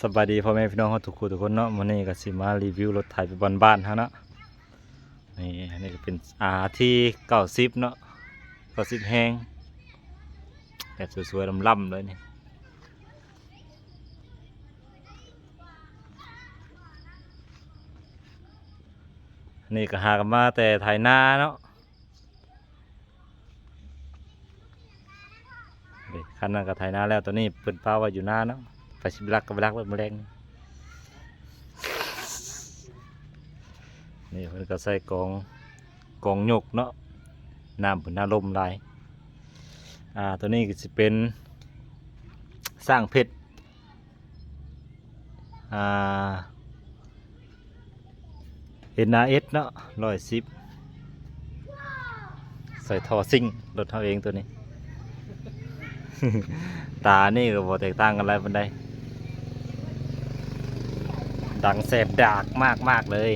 ສະບາຍດີພໍ່ແມ່ພີ່ນ້ອງເຮົາທຸກຜູ້ທຸກຄົນເນາະ. ມື້ນີ້ກໍຊິມາຣີວິວລົດໄຖແບບບ້ານໆເຮົາເນາະ. ນີ້ ອັນນີ້ກໍເປັນ ອາ ທີ ເກົ້າສິບເນາະ, ເກົ້າສິບແຮງ ແບບສວຍໆ ລຳໆເລີຍນີ້. ນີ້ກໍຫາກັນມາແຕ່ໄຖນາເນາະ. ນີ້ ຄັນນັ້ນກໍໄຖນາແລ້ວ, ຕອນນີ້ເພິ່ນປະໄວ້ຢູ່ນາເນາະ. ໄປຊິໄປລັກກໍໄປລັກໂລດມື້ແລງ. ນີ້ເພິ່ນກໍໃສ່ກອງ ກອງຍົກເນາະ, ນ້ຳເພິ່ນນາລົມຫຼາຍ. ອ່າ ຕົວນີ້ກໍຊິເປັນຊ້າງເພັດ ອ່າ ເອັນອາເອັສເນາະ ຮ້ອຍສິບ ໃສ່ທໍ່ຊິງລົດເຮົາເອງຕົວນີ້. ຕານີ້ກໍບໍ່ແຕກຕ່າງກັນຫຼາຍປານໃດ, ດັງແສບດາກມາກໆເລີຍ.